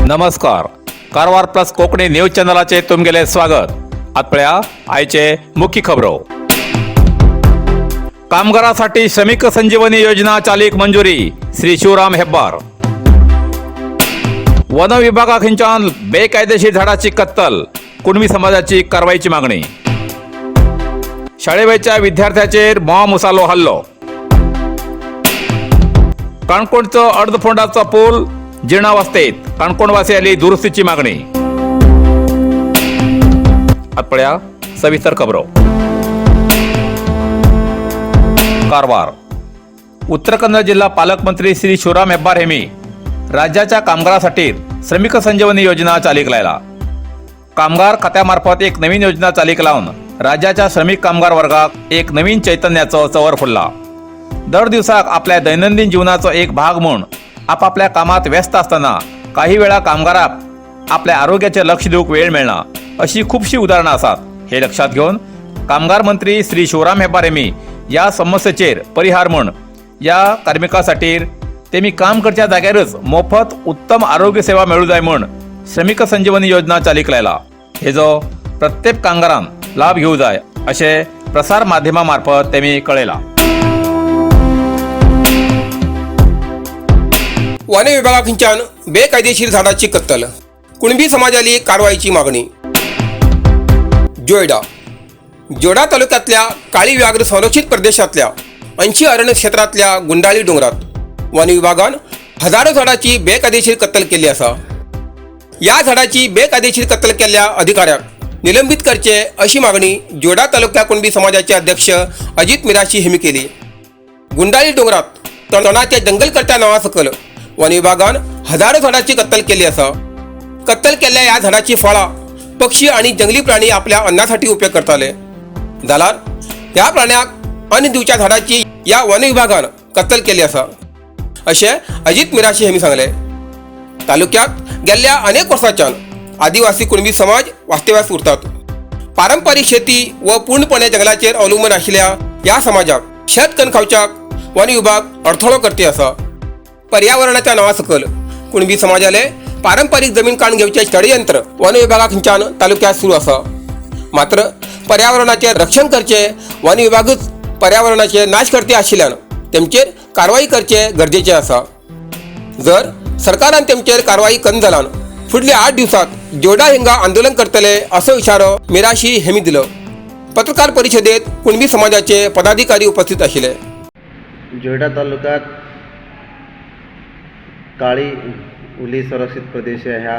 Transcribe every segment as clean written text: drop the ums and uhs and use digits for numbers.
नमस्कार, Karwar plus Konkani news चॅनलाचे तुमगेले स्वागत. आत पळया आयचे मुख्य खबरो. कामगारासाठी श्रमिक संजीवनी योजना चालीक मंजुरी, श्री शिवराम हेब्बार. वन विभागाखंच्यान बेकायदेशीर झाडाची कत्तल, कुणबी समाजाची कारवाईची मागणी. शाळेवयच्या विद्यार्थ्याचेर बॉम्ब उसालो हल्लो. काणकोणचो अर्धफोंडाचो पूल जीर्णावस्थेत, काणकोणवासियांली दुरुस्तीची मागणी. आत पळया सविस्तर खबरो. कारवार. उत्तर कन्नड जिल्हा पालकमंत्री श्री शिवराम हेब्बार हेमी राज्याच्या कामगारासाठी श्रमिक संजीवनी योजना चालीक लायला. कामगार खात्यामार्फत एक नवीन योजना चालीक लावन राज्याच्या श्रमिक कामगार वर्गाक एक नवीन चैतन्याचो चंवर फुलला. दर दिवसाक आपल्या दैनंदिन जीवनाचो एक भाग म्हूण आपापल्या कामात व्यस्त असताना काही वेळा कामगाराक आपल्या आरोग्याचे लक्ष दिवंक वेळ मेळना, अशी खुबशी उदाहरणां आसात. हे लक्षात घेवन कामगार मंत्री श्री शिवराम हेब्बार हेमी या समस्येचेर परिहार म्हूण या कार्मिकां तेमी काम करच्या जाग्यारच मोफत उत्तम आरोग्य सेवा मेळूं जाय म्हूण श्रमिक संजीवनी योजना चालीक लायला. हेजो प्रत्येक कामगारान लाभ घेवं जाय अशें प्रसार माध्यमा मार्फत तेमी कळयलां. वन विभागाखंच्यान बेकायदेशीर झाडाची कत्तल, कुणबी समाजाली कारवाईची मागणी. जोयडा. जोडा तालुक्यातल्या काळी व्याघ्र संरक्षित प्रदेशातल्या 80 अरण्य क्षेत्रातल्या गुंडाळी डोंगरात वन विभागान हजारो झाडाची बेकायदेशीर कत्तल केली आसा. या झाडाची बेकायदेशीर कत्तल केल्ल्या अधिकाऱ्याक निलंबित करचे अशी मागणी जोडा तालुक्या कुणबी समाजाचे अध्यक्ष अजित मिराशी हेमी केली. गुंडाळी डोंगरात तणाच्या जंगलकर्त्या नांवा सकल वन विभागान हजारो झाडाची कत्तल केली आसा. कत्तल केल्ल्या ह्या झाडाची फळां पक्षी आणि जंगली प्राणी आपल्या अन्नासाठी उपयोग करताले, जाल्यार ह्या प्राण्याक अन्न दिवच्या झाडाची या वन विभागान कत्तल केली आसा, अशें अजित मिराशी हेमी सांगले. तालुक्यात गेल्ल्या अनेक वर्सांच्यान आदिवासी कुणबी समाज वास्तव्यास उरतात. पारंपरिक शेती व पूर्णपणे जंगलाचेर अवलंबून आशिल्ल्या ह्या समाजाक शेत कन्न खावच्याक वन विभाग अडथळो करती आसा. पर्यावरणाच्या नांवा सकल कुणबी समाजाले पारंपरिक जमीन काडून घेवचे षडयंत्र वन विभागाखंच्यान तालुक्यात सुरू आसा. मात्र पर्यावरणाचे रक्षण करचे वन विभागच पर्यावरणाचे नाश करते आशिल्ल्यान तेमचेर कारवाई करचे गरजेचे आसा. जर सरकारान तेमचेर कारवाई कन्न जाल्यार फुडल्या 8 दिवसात जोडा हिंगा आंदोलन करतले, असो इशारो मिराशी हेमी दिलो. पत्रकार परिशदेत कुणबी समाजाचे पदाधिकारी उपस्थित आशिल्ले. जोयडा तालुक्यात काळी हुली संरक्षित प्रदेश ह्या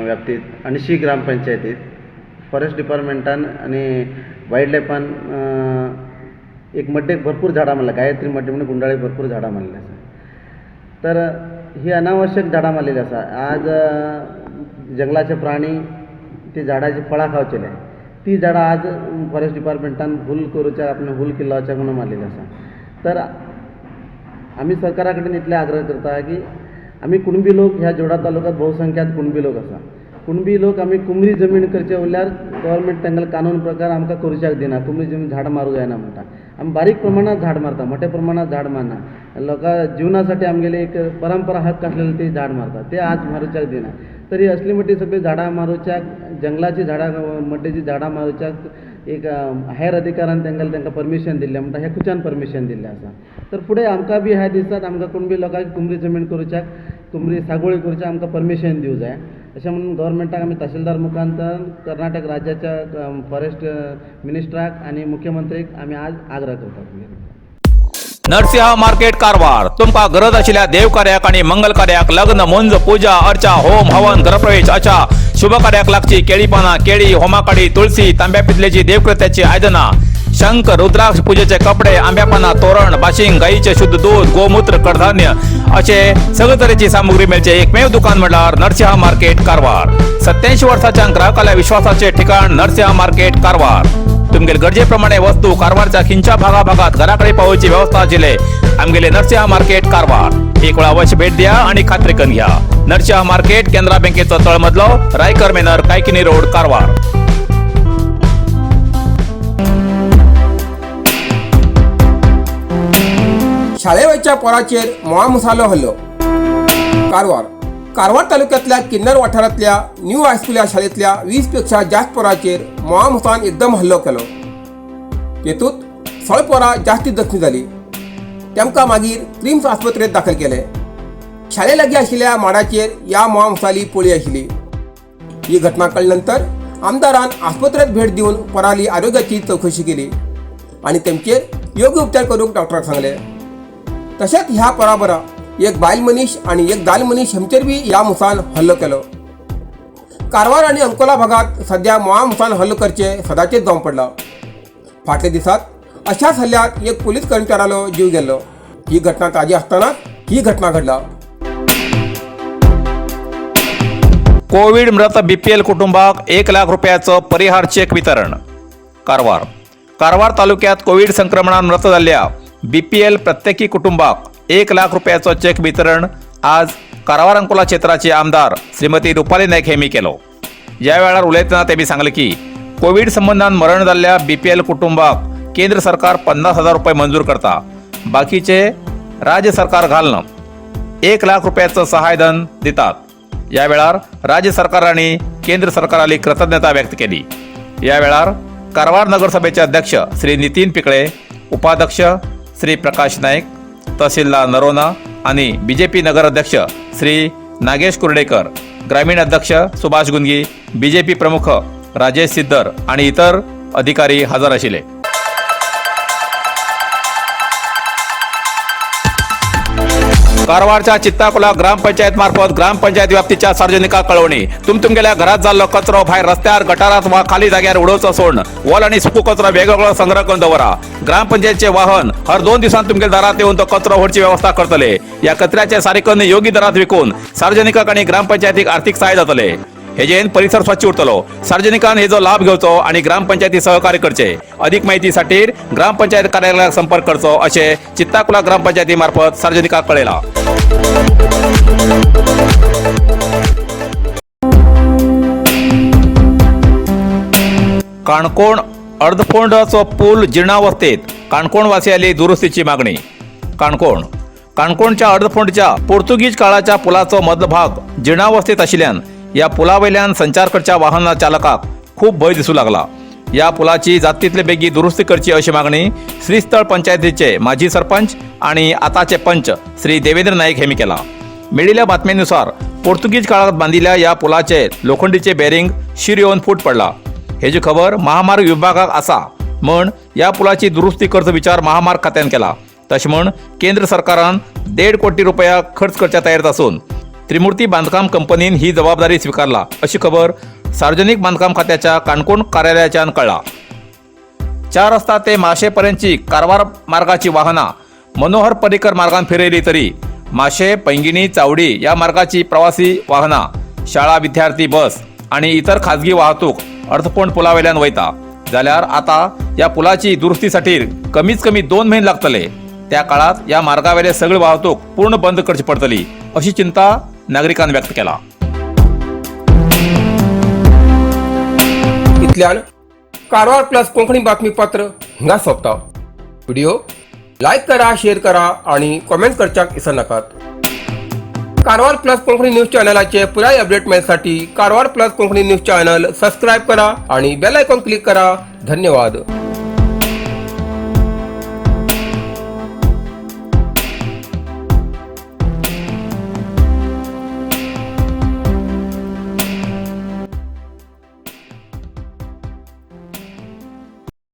व्याप्तीत 80 ग्रामपंचायतीत फॉरेस्ट डिपार्टमेंटान आनी वायल्ड लायफान एक मड्डेक भरपूर झाडां मारल्या. गायत्री मड्डे म्हणून गुंडाळी भरपूर झाडां मारलेली आसा. तर ही अनावश्यक झाडां मारलेली आसा. आज जंगलाचे प्राणी ती झाडाची फळां खावचेले, ती झाडां आज फॉरेस्ट डिपार्टमेंटान हूल करूच्या, आपणे हूल किल्लावच्याक म्हणून मारलेली आसा. तर आमी सरकारा कडेन इतले आग्रह करता की आमी कुणबी लोक, ह्या जोडा तालुक्यात बहुसंख्यात कुणबी लोक आसा. कुणबी लोक आमी कुमरी जमीन करचे उरल्यार गव्हर्मेंट तांगेले कानून प्रकार आमकां करूच्याक दिना. कुमरी जमीन झाड मारूंक जायना म्हणटा. आमी बारीक प्रमाणात झाड मारता, मोठ्या प्रमाणात झाड मारना. लोकां जिवनासाठी आमगेली एक परंपरा हक्क आसलेले ती झाड मारता, ते आज मारूच्याक दिना. तरी असली मोठी सगळीं झाडां मारूच्याक, जंगलाची झाडां, मड्डेची झाडां मारूच्याक एक हेर अधिकारान तांकां तांकां परमिशन दिल्लें म्हणटा. हें खुच्यान परमिशन दिल्लें आसा? तर फुडें आमकां बी ह्या दिसात आमकां कुणबी लोकांक कुमरी जमीन करूच्याक, कुमरी सागोळी करूच्याक आमकां परमिशन दिवं जाय, अशें म्हणून गव्हर्मेंटाक आमी तहसीलदार मुखांतरान कर्नाटक राज्याच्या फॉरेस्ट मिनिस्टराक आनी मुख्यमंत्रीक आमी आज आग्रह करतात. नरसिंह मार्केट कारवार. तुमकां गरज आशिल्ल्या देव कार्याक आणि मंगल कार्याक, लग्न, मुंज, पूजा अर्चा, होम हवन, गृहप्रवेश अशा शुभ कार्याक लागची केळी पानां, केळी, होमाकाडी, तुळसी, तांब्या पितलेची देवकृत्याची आयदनां, शंख, रुद्राक्ष, पूजेचे कपडे, आंब्या पानां, तोरण, बाशिंग, गाईचे शुद्ध दूध, गोमूत्र, कडधान्य असे सगळे तरेची सामुग्री मेळचे एकमेव दुकान म्हणल्यार नरसिंह मार्केट कारवार. 87 वर्साच्या ग्राहकाल्या विश्वासाचे ठिकाण नरसिंह मार्केट कारवार. तुमगेले गरजेप्रमाणे वस्तू कारवारच्या खिंच्या भागाभागात घराकडे पावोवची व्यवस्था आशिल्ले आमगेले नरसिंह मार्केट कारवार. एक वेळा अवश्य भेट द्या आणि खात्री करून घ्या. नरसिंह मार्केट, केनरा बँकेचो तळमजलो, रायकर मेनर, कायकिनी रोड, कारवार. शाळेवयच्या पोराचेर मोळा मसालो हल्लो. कारवार. कारवार तालुक्यांतल्या किन्नर वाठारांतल्या न्यू हायस्कूल ह्या शाळेंतल्या 20 पेक्षा जास्त पोरांचेर मोआ एकदम हल्लो केलो. तेतूंत 16 पोरां जास्ती जखमी जाली. तेमकां मागीर क्रिम्स आस्पत्रेंत दाखल केले. शाळे लागीं आशिल्ल्या माडाचेर ह्या मोआ पोळी आशिल्ली. ही घटना कळ्ळे नंतर आमदारान आस्पत्रेंत भेट दिवन पोराली आरोग्याची चवकशी केली आनी तेमचेर योग्य उपचार करूंक डॉक्टराक सांगले. तशेंच ह्या पोरा एक बायल मनीस आनी एक दाल मनीस हेमचेर बी ह्या मुसान हल्लो केलो. कारवार आनी अंकोला भागात सध्या मोआ मुसान हल्लो करचे सदांचेच जावन पडला. फाटल्या दिसात अशाच हल्ल्यात एक पोलीस कर्मचाऱ्यालो जीव गेल्लो. ही घटना ताजी आसतनाच ही घटना घडला. कोविड मृत बीपीएल कुटुंबाक 1 लाख रुपयाचो परिहार चेक वितरण. कारवार. कारवार तालुक्यात कोविड संक्रमणान मृत जाल्ल्या बीपीएल प्रत्येकी कुटुंबाक 1 लाख रुपयाचो चेक वितरण आज कारवार अंकोला क्षेत्राचे आमदार श्रीमती रुपाली नायक हेमी केलो. या वेळार उलयतना तेमी सांगले की कोविड संबंधान मरण जाल्ल्या बीपीएल कुटुंबाक केंद्र सरकार 50,000 रुपये मंजूर करता, बाकीचे राज्य सरकार घालणं 1 लाख रुपयाचं सहाय्यधन दितात. या वेळार राज्य सरकार आणि केंद्र सरकाराली कृतज्ञता व्यक्त केली. या वेळार कारवार नगरसभेचे अध्यक्ष श्री नितीन पिकळे, उपाध्यक्ष श्री प्रकाश नाईक, तहसीलदार नरोना आणि बीजेपी नगर अध्यक्ष श्री नागेश कुर्डेकर, ग्रामीण अध्यक्ष सुभाष गुंदगी, बीजेपी प्रमुख राजेश सिद्दर आणि इतर अधिकारी हजर आशिल्ले. कारवारच्या चित्ताकुला ग्रामपंचायत मार्फत ग्रामपंचायत व्याप्तीच्या सार्वजनिका कळवणी. तुमगेल्या घरात जाल्लो कचरो भायर रस्त्यार, गटारात वा खाली जाग्यार उडोवचो सोडून वल आणि सुको कचरो वेगवेगळो संग्रह करून दवरा. ग्रामपंचायतचे वाहन हर 2 दिवसांत तुमगेल्या दारात येऊन तो कचरो व्हरची व्यवस्था करतले. या कचऱ्याचे सारीकरण योग्य दरात विकून सार्वजनिकांक आणि ग्रामपंचायतीक आर्थिक सहाय्य जातले. हेजेन परिसर स्वच्छ उरतलो. सार्वजनिकान हेजो लाभ घेवचो आणि ग्रामपंचायती सहकार्य करचे. अधिक माहितीसाठी ग्रामपंचायत कार्यालयाक संपर्क करचो असे चित्ताकुला ग्रामपंचायती मार्फत सार्वजनिकाक कळयला. काणकोण अर्धफोंडाचो पूल जीर्णावस्थेत, काणकोणवासियांली दुरुस्तीची मागणी. काणकोण. काणकोणच्या अर्धफोंडच्या पोर्तुगीज काळाच्या पुलाचो मदलो भाग जीर्णावस्थेत आशिल्ल्यान या पुलावयल्यान संचार करच्या वाहन चालकाक खूब भंय दिसूं लागला. या पुलाची जात तितले बेगी दुरुस्ती करची अशी मागणी श्रीस्थळ पंचायतीचे माजी सरपंच आणि आताचे पंच श्री देवेंद्र नाईक यांनी केला. मेळिल्ल्या बातमेनुसार पोर्तुगीज काळात बांदिल्ल्या या पुलाचे लोखंडीचे बेरिंग शीर येवन फूट पडला. हेजी खबर महामार्ग विभागाक आसा म्हण या पुलाची दुरुस्ती करचो विचार महामार्ग खात्यान केला. तशें म्हण केंद्र सरकारान 1.5 कोटी रुपया खर्च करच्या तयारीत आसून त्रिमूर्ती बांदकाम कंपनीन ही जबाबदारी स्वीकारला अशी खबर सार्वजनिक बांधकाम खात्याच्या काणकोण कार्यालयाच्यान कळ्ळा. 4 रस्ता ते माशेपर्यंतची कारवार मार्गाची वाहनां मनोहर पर्रीकर मार्गान फिरयली तरी माशे, पैंगिणी, चावडी या मार्गाची प्रवासी वाहनां, शाळा विद्यार्थी बस आणि इतर खाजगी वाहतूक अर्धपोण पुलावेल्यान वयता. जाल्यार आता या पुलाची दुरुस्तीसाठी कमीत कमी 2 महिने लागतले. त्या काळात या मार्गावेले सगळी वाहतूक पूर्ण बंद करची पडतली अशी चिंता नागरिकांनी व्यक्त केला. इतल्यान कारवार प्लस कोंकणी बातमीपत्र हांगा सोंपता. व्हिडिओ लायक करा, शेअर करा आणि कॉमेंट करच्याक विसरनाकात. कारवार प्लस कोंकणी न्यूज चॅनलाचे पुराय update मेळसाठी Karwar plus Konkani news channel subscribe करा आणि बेल आयकॉन क्लिक करा. धन्यवाद.